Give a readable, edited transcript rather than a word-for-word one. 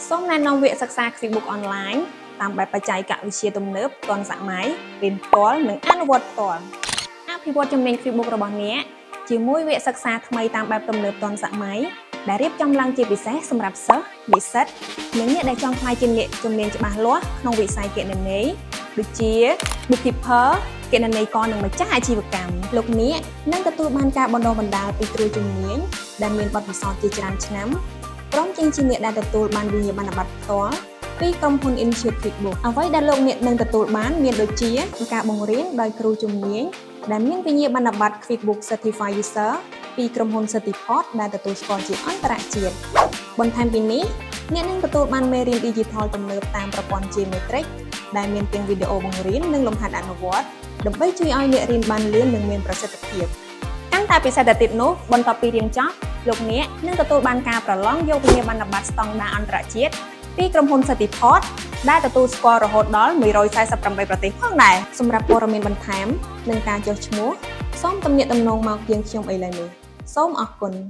សូមណែនាំវគ្គសិក្សា QuickBooks Online តាមបែបបច្ចេកវិទ្យាទំនើបទាន់សម័យរៀនផ្ទាល់និងអនុវត្តផ្ទាល់អភិវឌ្ឍជំនាញ QuickBooks របស់អ្នកជាមួយវគ្គសិក្សាថ្មីតាមបែបទំនើបទាន់សម័យដែលរៀបចំឡើងជាពិសេសសម្រាប់សិស្សនិស្សិតនិងអ្នកដែលចង់ក្លាយជាអ្នកជំនាញច្បាស់លាស់ក្នុងវិស័យគណនេយ្យដូចជា bookkeeper គណនេយ្យករនិងម្ចាស់អាជីវកម្មលោកអ្នកនឹងទទួលបានការបណ្ដុះបណ្ដាលពីគ្រូជំនាញដែលមានបទពិសោធន៍ជាច្រើនឆ្នាំព្រមទាំងជាអ្នកដែលទទួលបានវិញ្ញាបនបត្រផ្ទាល់ពីក្រុមហ៊ុន Intuit QuickBooks អ្វីដែលលោកអ្នកនឹងទទួលបានមានដូចជាការបង្រៀនដោយគ្រូជំនាញដែលមានវិញ្ញាបនបត្រ QuickBooks Certified User ពីក្រុមហ៊ុន Certiport ដែលទទួលស្គាល់ជាអន្តរជាតិបន្ថែមពីនេះអ្នកនឹងទទួលបានមេរៀន Digital ទំនើបតាមប្រព័ន្ធ Geometric ដែលមានទាំងវីដេអូបង្រៀននិងលំហាត់អនុវត្តដើម្បីជួយឲ្យអ្នករៀនបានលឿននិងមានប្រសិទ្ធភាពកាន់តែពិសេសទៅទៀតនោះបន្ទាប់ពីរៀនចប់លោកអ្នកនឹងទទួលបានការប្រឡងយកវិញ្ញាបនបត្រស្តង់ដារអន្តរជាតិពីក្រុមហ៊ុន Certiport ដែលទទួលស្គាល់រហូតដល់148ប្រទេសផងដែរសម្រាប់ព័ត៌មានបន្ថែមនិងការចុះឈ្មោះសូមទំនាក់ទំនងមកយើងខ្ញុំឥឡូវនេះសូមអរគុណ។